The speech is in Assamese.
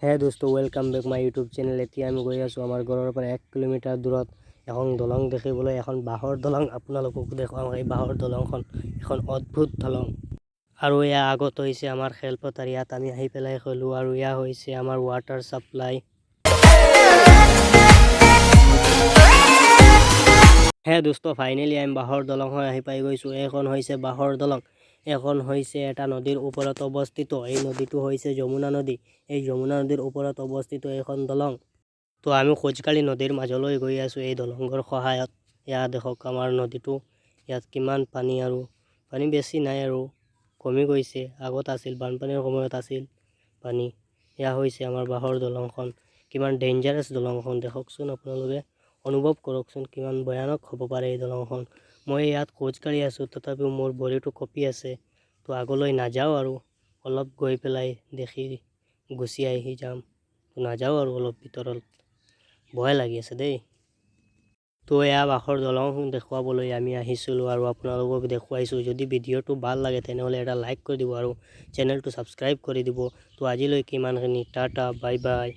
হে দোস্ত, welcome back my YouTube channel. এতিয়া আমি গৈ আছোঁ আমাৰ ঘৰৰ পৰা 1 কিলোমিটাৰ দূৰত এখন দলং দেখিবলৈ, এখন বাঁহৰ দলং। আপোনালোকক দেখুৱাম এই বাঁহৰ দলংখন, এখন অদ্ভুত দলং। আৰু এয়া আগত হৈছে আমাৰ খেলপথাৰ। ইয়াত আমি আহি পেলাই খেলোঁ। আৰু এয়া হৈছে আমাৰ ৱাটাৰ ছাপ্লাই। হে দোস্ত, ফাইনেলি আমি বাঁহৰ দলংখন আহি পাই গৈছোঁ। এইখন হৈছে বাঁহৰ দলং। এইখন হৈছে এটা নদীৰ ওপৰত অৱস্থিত। এই নদীটো হৈছে যমুনা নদী। এই যমুনা নদীৰ ওপৰত অৱস্থিত এইখন দলং। তো আমি খোজকাঢ়ি নদীৰ মাজলৈ গৈ আছোঁ এই দলঙৰ সহায়ত। এয়া দেখক আমাৰ নদীটো। ইয়াত কিমান পানী আৰু পানী বেছি নাই আৰু কমি গৈছে। আগত আছিল, বানপানীৰ সময়ত আছিল পানী। এয়া হৈছে আমাৰ বাঁহৰ দলংখন। কিমান ডেঞ্জাৰাছ দলংখন দেখকচোন আপোনালোকে। অনুভৱ কৰকচোন, কিমান ভয়ানক হ'ব পাৰে এই দলংখন। মই ইয়াত খোজকাঢ়ি আছোঁ, তথাপিও মোৰ ভৰিটো কঁপি আছে। তো আগলৈ নাযাওঁ আৰু অলপ গৈ পেলাই দেখি গুচি আহি যাম। নাযাওঁ আৰু অলপ ভিতৰত, ভয় লাগি আছে দেই। তো এয়া বাঁহৰ দলং দেখুৱাবলৈ আমি আহিছিলোঁ আৰু আপোনালোকক দেখুৱাইছোঁ। যদি ভিডিঅ'টো ভাল লাগে, তেনেহ'লে এটা লাইক কৰি দিব আৰু চেনেলটো ছাবস্ক্ৰাইব কৰি দিব। তো আজিলৈ কিমানখিনি, টাটা, বাই বাই।